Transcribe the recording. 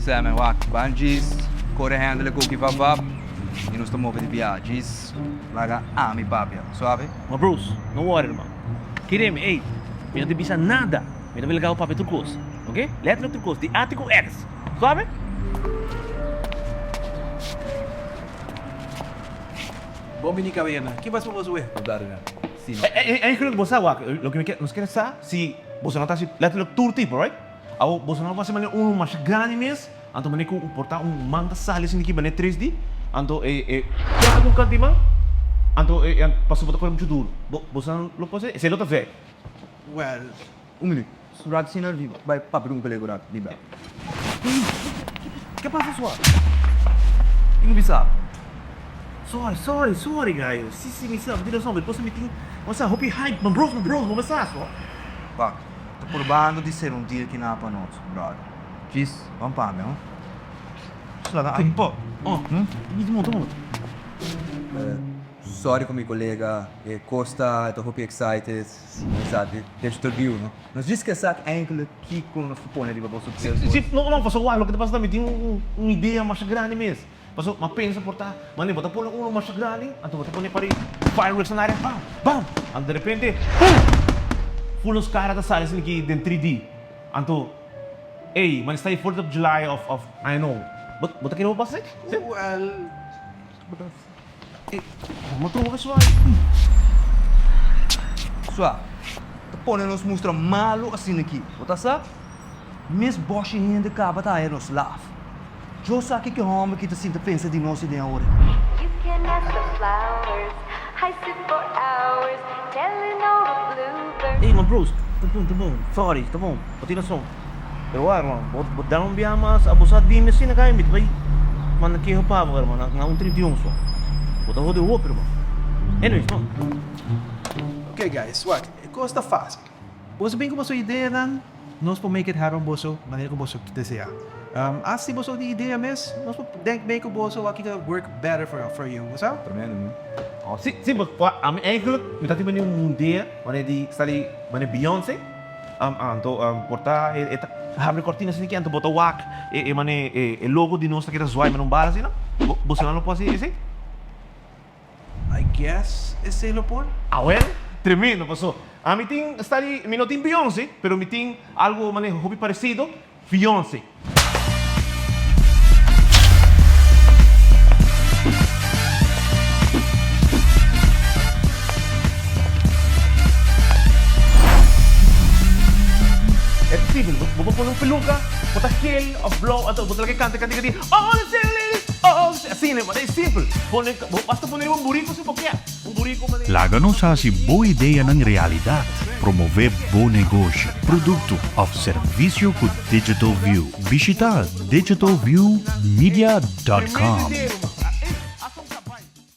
Sè men wak, ban djis kore handle e koki vap vap i nos ta move di bia. Djis laga ami papia. Suave? Ma Bruce, no worry ruman. Kere mi, ey, mi no ta bisa nada. Mi ta laga bo papia tur kos, ok? Letterlijk tur kos, di A te ku X. Suave? Bon bini kabayeronan. Ki pasa pa boso weh? Eigenlijk bo sa wak, loke mi ke, nos kere sa si boso no ta hasi letterlijk tur tipo, right? Awo boso no por hasi manera unu masha grandi mes, anto manera ku por ta un man ta sali asina aki manera 3D, anto e e traga un kanti man, anto e pasobra bo ta kore muchu duru. Bo boso lo por hasi? Esei lo ta vei. Well, un minüt. Su rat asina di bai papia ku un kolega rat di bèl. Ke pasa sua? Tin ku bisa. Sorry, sorry, sorry gayo. Si, si, mi sa, bo tin rason, pero cosa mi tin, bo sa, hopi hype, man bros, man bros, bo me sa sua. Wak, ta purbando di ser un deal kina pa nos, brother. Djis, ban pambia, ho. Djis laga aki. Po, oh, mi ta monta. Sorry ku mi kolega, e kos ta, e ta hopi excited, mi sa, digital view, no. Nos djis ke sa enkele kiko nos ta pone riba boso billboard. Si, no, no, pasobra wak, loke ta pasa ta mi tin un idea masha grandi mes. Pasobra mi a pensa por ta, mane bo ta pone uno masha grandi, anto bo ta pone pari fireworks na aria, bam, bam! Anto derepente, pum! Ful nos kara ta sali asina aki den 3D. Anto, ey, mane sta e fourth of July of, of, I don't know. Bo, bo ta kere bo pasa esei? Si? Well. Ey, bo trobe sua ay. Sua, ta pone nos mustra malu asina aki. Bo ta sa? Mes boshi hende kaba ta haya nos laf. Djo sa kiko e hòmber ki ta sinta pensa di nos i den awor aki. You can ask the flowers, I sit for hours telling all the bluebirds. Ey, ma bros, ta bon, ta bon, sorry, ta bon, bo tin rason. Pero wak, hermano, bo, bo da un bia mas, abo sa di mi asina kai, mi ta bai manda keho pa bo, hermano, na un 31 so. Bo ta hode hopi, hermano. Anyways, no. Ok guys, wak, e kos ta fácil. Boso bin ku boso ideanan, nos por make it happen boso manera ku boso desea. As si boso tin idea mes, nos por denk mee ku boso wak kiko work better for for you, bo sa? Tremendo, man. Oh, si, si, bo, ami eigenlijk mi ta tin mane un idea, wanneer di sta di mane Beyoncé. Anto por ta e ta habri cortina asina aki anto bo ta wak e mane e logo di nos ta keda zwaai mane un bala asina bo sa lo por hasi esei? I guess esei lo por. Awel tremendo paso ami tin sta di mi no tin Beyonce pero mi tin algo mane hopi parecido Beyonce. E ta simpel, bo por pone un peluca, bo ta geel of blauw, anto bo ta laga e canta e cantica di All the single ladies, all the single, asina, e simpel. Pone, bo basta pone riba un burico si bo kier. Laga nos hasi bo ideanan realidat. Promové bo negoshi, produkto òf servisio ku Digital View. Bishitá digitalviewmedia dòt com.